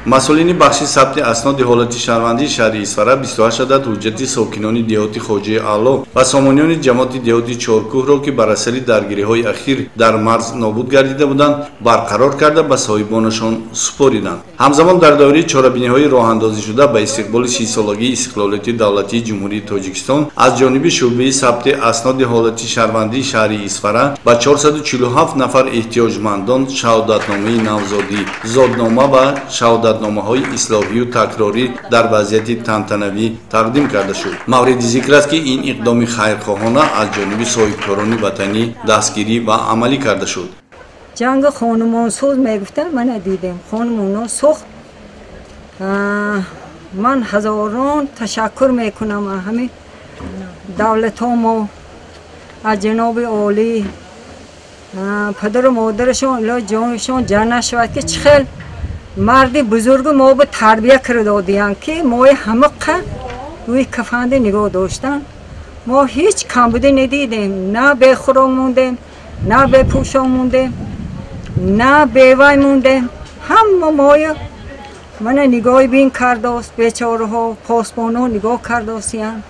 Масъулини бахши сабти асноди ҳолати шаҳрвандии шаҳри Исфара 28 адад ҳуҷҷати сокинони деҳоти Хоҷаи Аъло ва сомониёни ҷамоати деҳоти Чоркӯҳро, ки бар асари даргириҳои ахир дар марз нобуд гардида буданд, барқарор карда ба соҳибонашон супориданд. Ҳамзамон дар доираи чорабиниҳои роҳандозишуда ба истиқболи 30-солагии истиқлолияти давлатии Ҷумҳурии Тоҷикистон аз ҷониби шӯъбаи сабти асноди ҳолати шаҳрвандии шаҳри Исфара ба 447 нафар эҳтиёҷмандон шаҳодатномаи навзодӣ, зоднома ва шаҳодатномаҳои ислоҳию такрорӣ дар вазъияти тантанавӣ тақдим карда шуд. Мавриди зикр аст, ки ин иқдоми хайрхоҳона аз ҷониби соҳибкорони ватанӣ дастгирӣ ва амалӣ карда шуд. Ҷанги хонумонсӯз мегуфтанд, мана дидем, хонумоно сӯхт. Ман ҳазорон ташаккур мекунам аз ҳамин давлатҳо, аз ҷаноби олӣ, падару модарашон илоҳ ҷоншон ҷаннат шавад, ки чӣ хел марди бузургу мо ба тарбия карда додиянд, ки мои ҳамақа рӯи кафанде нигоҳ доштанд. Мо ҳеҷ камбудӣ надидем, на бехӯрок мондем, на бепӯшок мондем, на бевай мондем. Ҳама моя мана нигоҳи бин кардааст, бечораҳо посбонҳо нигоҳ кардосиянд.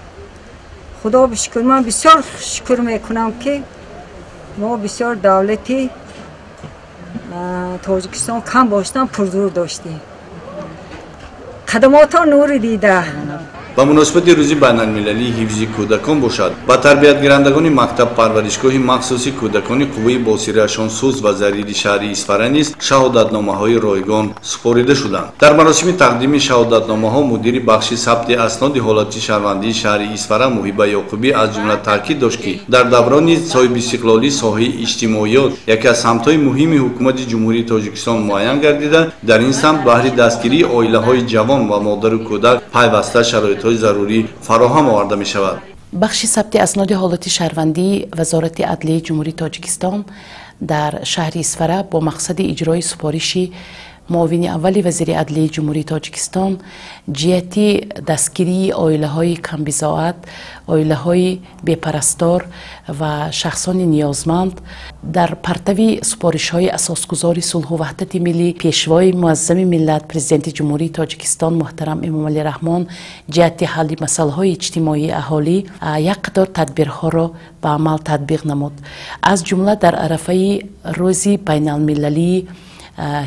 Худо бишукр, ман бисёр шукр мекунам, ки мо бисёр давлати Тоҷикистон кам боштан пурзур доштем. Хадамотҳо нури дида. Ба муносибати рӯзи байналмилалии ҳифзи кӯдакон бошад, ба тарбиятгирандагони мактаб-парваришгоҳи махсуси кӯдакони қувваи босираашон суст ва зарири шаҳри Исфара низ шаҳодатномаҳои ройгон супорида шуданд. Дар маросими тақдими шаҳодатномаҳо мудири бахши сабти асноди ҳолати шаҳрвандии шаҳри Исфара Муҳиба Ёқубӣ аз ҷумла таъкид дошт, ки дар даврони соҳибистиқлолӣ соҳаи иҷтимоиёт яке аз самтҳои муҳими ҳукумати Ҷумҳурии Тоҷикистон муайян гардида, дар ин самт баҳри дастгирии оилаҳои ҷавон ва модару кӯдак пайваста шароитҳои зарурӣ фароҳам оварда мешавад. Бахши сабти асноди ҳолати шаҳрвандии Вазорати адлияи Ҷумҳурии Тоҷикистон дар шаҳри Исфара бо мақсади иҷрои супориши муовини аввали вазири адлияи Ҷумҳурии Тоҷикистон ҷиҳати дастгирии оилаҳои камбизоат, оилаҳои бепарастор ва шахсони ниёзманд дар партави супоришҳои асосгузори сулҳу ваҳдати миллӣ, пешвои муаззами миллат, Президенти Ҷумҳурии Тоҷикистон муҳтарам Эмомалӣ Раҳмон ҷиҳати ҳалли масъалаҳои иҷтимоии аҳолӣ як қатор тадбирҳоро ба амал татбиқ намуд. Аз ҷумла дар арафаи рӯзи байналмилалии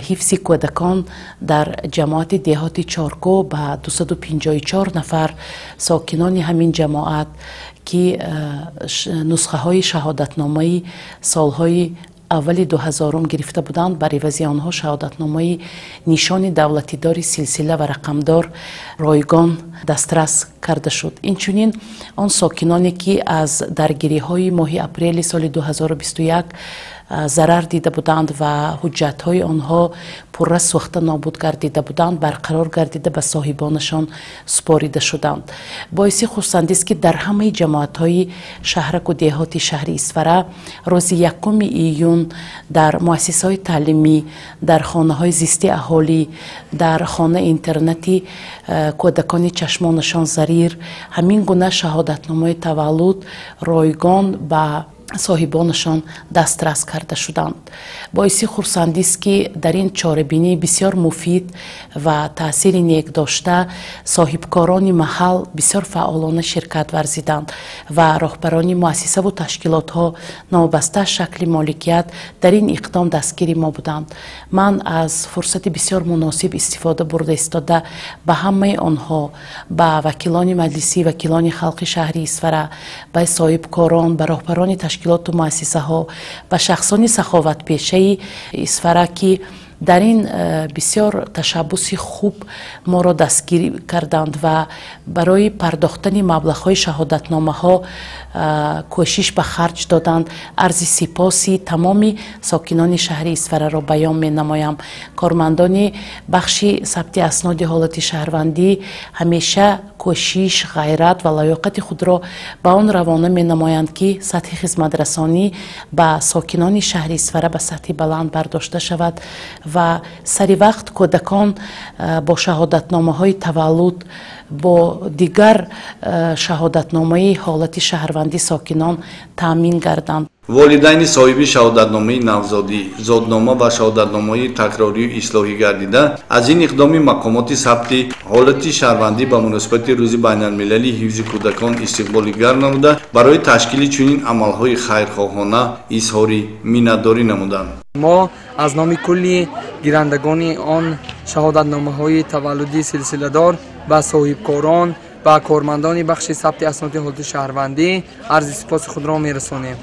ҳифзи кӯдакон дар ҷамоати деҳоти Чоркӯҳ ба 254 нафар сокинони ҳамин ҷамоат, ки нусхаҳои шаҳодатномаи солҳои аввали 2000-ум гирифта буданд, бар ивази онҳо шаҳодатномаи нишони давлатидори силсила ва рақамдор ройгон дастрас карда шуд. Инчунин он сокиноне, ки аз даргириҳои моҳи апрели соли 2021 зарар дида буданд ва ҳуҷҷатҳои онҳо пурра сӯхта нобуд гардида буданд, барқарор гардида ба соҳибонашон супорида шуданд. Боиси хурсандист, ки дар ҳамаи ҷамоатҳои шаҳраку деҳоти шаҳри Исфара рӯзи 1 июн дар муассисаҳои таълимӣ, дар хонаҳои зисти аҳолӣ, дар хона интернати кӯдакони чашмонашон зарир ҳамин гуна шаҳодатномаи таваллуд ройгон ба соҳибонашон дастрас карда шуданд. Боиси хурсандист, ки дар ин чорабинӣ бисёр муфид ва таъсири нек дошта соҳибкорони маҳал бисёр фаъолона ширкат варзиданд ва роҳбарони муассисаву ташкилотҳо новобаста аз шакли моликият дар ин иқдом дастгири мо буданд. Ман аз фурсати бисёр муносиб истифода бурда истода ба ҳамаи онҳо, ба вакилони маҷлисӣ, вакилони халқи шаҳри Исфара, ба соҳибкорон, ба роҳбарони ташкилоту муассисаҳо, ба шахсони саховатпешаи Исфара, ки дар ин бисёр ташаббуси хуб моро дастгирӣ карданд ва барои пардохтани маблағҳои шаҳодатномаҳо кӯшиш ба харҷ доданд, арзи сипоси тамоми сокинони шаҳри Исфараро баён менамоям. Кормандони бахши сабти асноди ҳолати шаҳрвандӣ ҳамеша кӯшиш, ғайрат ва лаёқати худро ба он равона менамоянд, ки сатҳи хизматрасонӣ ба сокинони шаҳри Исфара ба сатҳи баланд бардошта шавад ва сари вақт кӯдакон бо шаҳодатномаҳои таваллуд, бо дигар шаҳодатномаи ҳолати шаҳрвандӣ сокинон таъмин гарданд. Волидайни соҳиби шаҳодатномаи навзодӣ, зоднома ва шаҳодатномаҳои такрорию ислоҳӣ гардида аз ин иқдоми мақомоти сабти ҳолати шаҳрвандӣ ба муносибати Рӯзи байналмилалии ҳифзи кӯдакон истиқболи гарм намуда, барои ташкили чунин амалҳои хайрхоҳона изҳори миннатдорӣ намуданд. Мо аз номи кулли гирандагони он шаҳодатномаҳои таваллудӣ силсиладор ба соҳибкорон, ба кормандони бахши сабти асноди ҳолати шаҳрвандӣ арзи сипоси худро мерасонем.